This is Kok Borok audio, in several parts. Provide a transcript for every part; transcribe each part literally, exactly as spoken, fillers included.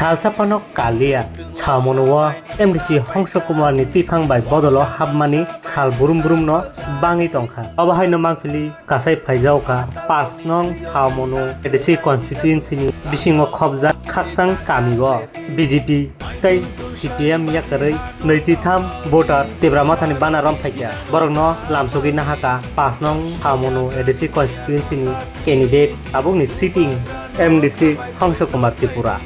Salsa phano kalia, saomono o M D C Hongso Kumar ni twiphang bai bodolo hapmani sal brum brum no bangwi tongkha. Obo haino mangpili kasai phaijao kha, paanch nong saomono A D C constituency ni bisingo khopjak Khakchang kami o B J P tei C P M yakarwi nwi chi tham voter Tipra Mothani bana rom phaikha. Borokno lamsogwi nahakha paanch nong saomono A D C constituency ni candidate tabukni sitting M D C Hongso Kumar Tripura.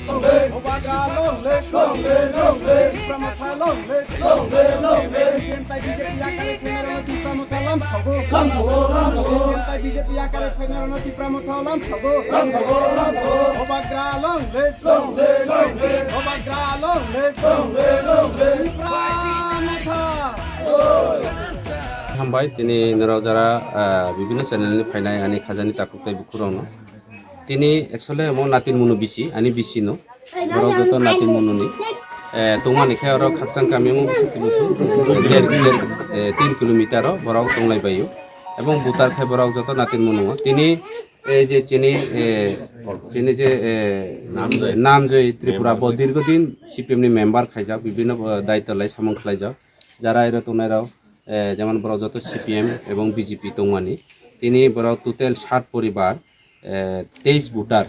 Hambai tini norok jara, ah, bibinno channel ni phainai ani khajani takhuk tei bukhurokno. Tini actually omo natin munu bisi, ani bisi no. Borok joto natin munu ni. Eh, tongmani khe oro Khakchang kami omo bisi kilometer, eh, tin kilometer o borok tonglai baio. Ebong butar khe borok joto natin munu o. Tini ei je chini, eh, chini je, eh, Namjoi Tripura bo dirgo din C P M ni member khaijak, bibinno, eh, daityo lai samung khlaijak. Jara ero tongnai rok, eh, jemon borok joto C P M ebong B J P tongmani. Tini borok total sat poribar, eh, teis voter.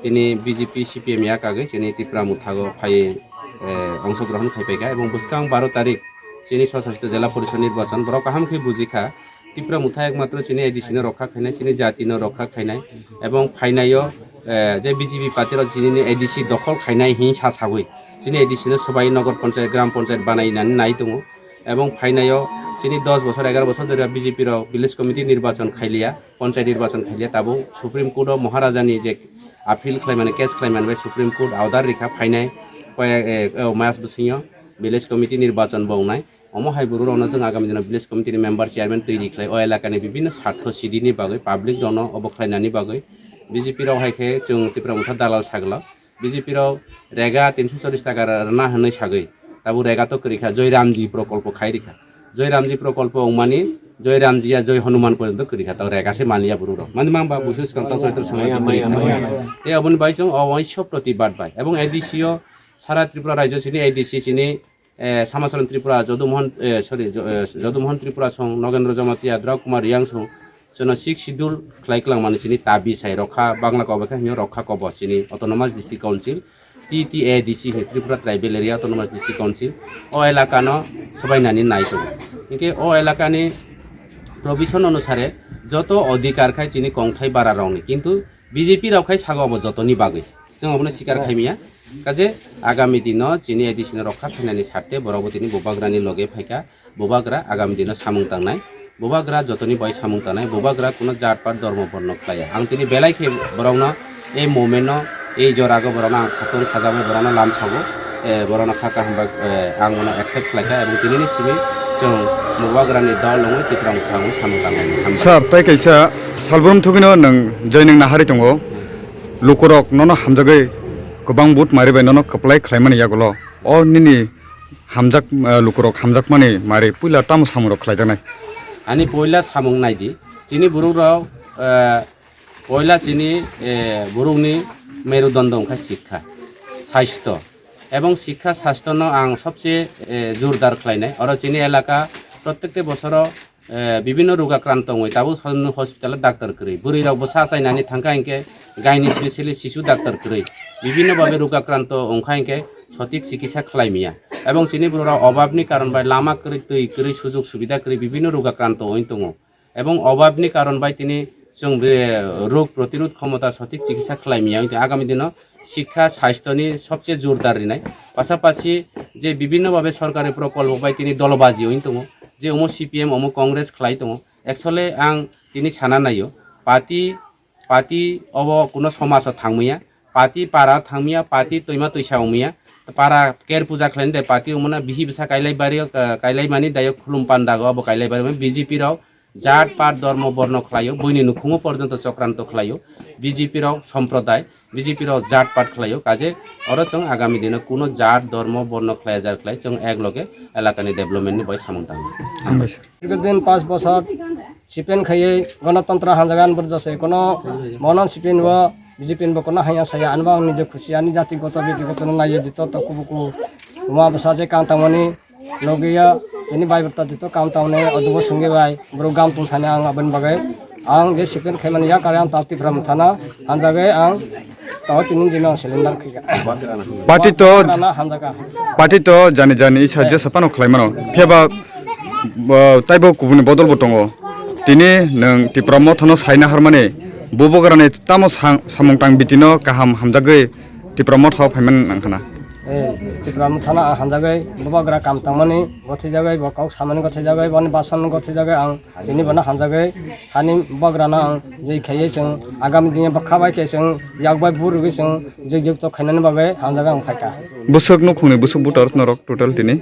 Tini B J P C P M ya kagwi chini Tipra Motha go phai, eh, ongshogrohon khai paikha ebong bwskang baro tarik chini swshasit jela porishod nirbachon borok kaham khe bujikha. Tipra Motha ekmatro chini A D C no rokha khainai, chini jati no rokha khainai, ebong phainaio, eh, je B J P party rok chini ni A D C dokhol khainai hin sa sawi chini A D C no swbai nogor panchayat, gram panchayat banai nani nai tongo, ebong phainaio chini dos bosor, egaro bosor dhori B J P rok village committee nirbachon khailiya, panchayat nirbachon khailiya, tabuk Supreme Court o Maharaja ni je appeal khlaimani, case khlaimani bai Supreme Court order rikha phainai koi, eh, eh, mas bwswngyo village committee nirbachon bo wngnai. Omo hai borok rokno chwng agami dino village committee ni member, chairman twi ri khlai o elakani bibinno sartho sidi ni bagwi, public rokno obo khlainani bagwi B J P rok hai khe chwng Tipra Motha dalal sagla. B J P rok rega tinso chollish taka rwna hwnwi sagwi tabuk rega to kwrwi kha, Joy Ramji prokolpo khai rikha. Joy Ramji prokolpo wngmani Joy Ramji ya Joy Hanuman porjonto kwrwi kha, tabuk rega se manliya borok rok. Mani mang ba buisu swkang tong soitro swkang kwrwi kha. Tei aboni bai chwng o waisa protibad bai ebong A D C o sara Tripura rajyo chini A D C chini eh, Samacharan Tripura, Jodumohon, eh, sorry, Jo-, eh, Jodumohon Tripura song, Nogendra Jamatia, Drau Kumar Riang song, jono Sixth Schedule khlai kwlangmani chini tabi sai rokha, Bangla kok bai khe hwnyo rokha kobos chini Autonomous District Council, T T A D C hwnwi Tripura Tribal Area Autonomous District Council, o elakano swbainani nai tongo. Hinkhe o elakani provision onusare joto odhikar khai chini kongthai bara rokni, kintu B J P rok khai sago obo jotoni bagwi. Chwng obono sikar khaimiya. Kaje agami dino chini A D C no rokha khainani sarte borok bo tini bubagrani loge phaikha. Bubagra agami dino samung tangnai. Bubagra jotoni bai samung tangnai. Bubagra kuno jat pat dormo borno khlaiya. Ang tini belai khe borokno ei moment no, ei jorago borokno ang khatung khajabai borokno lamsago. Eh, borokno kha kaham bai, eh, ang bono accept khlaikha ebong tinini simi chwng bubagrani dol wngwi Tipra Motha wngwi samung tangnai. Hambai. Sir, tei kaisa salbrum thugwino nwng joining nahari tongo. Lukurok nono hamjagwi kwbang vote mari bai nono kwplai khlaimani yagulo. O nini hamjak, eh, lukurok hamjakmani mari puila tamo samungrok khlaijaknai? Ani puila samung naidi. Chini borok rok, eh, puila chini, eh, borokni merudondo wngkha sikha, sastho. Ebong sikha sastho no ang sobse, eh, jordar khlainai. Oro chini elaka prottekte bosoro eh, bibinno rogakranto wngwi tabuk hospital o doctor kwrwi. Bwrwi rok bwsa achainani thangkha hinkhe gynae specialist, sisu doctor kwrwi. Bibinno babe rogakranto wngkha hinkhe sothik chikitsa khlai maya. Ebong chini borok rok obab ni karon bai lama kwrwi, twi kwrwi, sujog subida kwrwi bibinno rogakranto wngwi tongo. Ebong obab ni karon bai tini chwng be rog protirod khomota sothik chikitsa khlai maya wngwi tongo. Agami dino sikha sasthoni sobse jordar rinai. Pasapasi je bibinno babe sorkari prokolpo bai tini dolobaji wngwi tongo, je omo C P M, omo Congress khlai tongo. Actually ang tini sana naio, party, party obo kuno somajo thangmaya, party para thangmaya, party twima twisa wngmaya, para ker puja khlainai de party wngmano bihi bwsa kailai bario, ka-, kailai mani daio khulum pandago obo kailai bario B J P rok jat pat dormo borno khlaio, buini nukhungo porjonto chokranto khlaio, B J P rok somproday, B J P rok jat pat khlaio, kaje oro chwng agami dino kuno jat dormo borno khlaiya jar khlai chwng ek loge elakani development ni bai samung tango. Hambai sir. দীর্ঘদিন পাঁচ বছর সিপিএন খাইয়ে গণতন্ত্র হানজাগান বর্জা সে কোনো মনন সিপিএন ও B J P ni bo kono haya saya, ani bo ang nije khusi, ani jati goto, beti goto no naiye jito to kubuku. Uma bwsa je kam tangmani logiya, chini bai bwrta jito kam tangmani, odubo sungge bai, bro gam tung thani ang aboni bagwi. Ang je second khaimani ya kare ang tang Tipra Motha no hamjagwi ang tao tini jino ang cylinder khaika. Party to, Rana hamjaga. Party to jani jani isa je sapano khlaimano. Phiyaba, bo, taibo kubuni bodol bo tongo. Tini nwng Tipra Motha no saina harmani, bubagrani tamo sang-, samung tang bitino kaham hamjagwi Tipra Motha o phaimani nangkhana. Eh, Tipra Motha no ang hamjagwi bubagra kam tangmani gothijagwi, bo kok samani gothijagwi, boni basan gothijagwi ang tini bono hamjagwi hani bubagrano ang je khaiwi chwng agami dini bwkha bai khe chwng yak bai bur rwgwi chwng jik jik to khainani bagwi hamjagwi ang phaikha. Bwswk nukhungni bwswk butor norok total tini?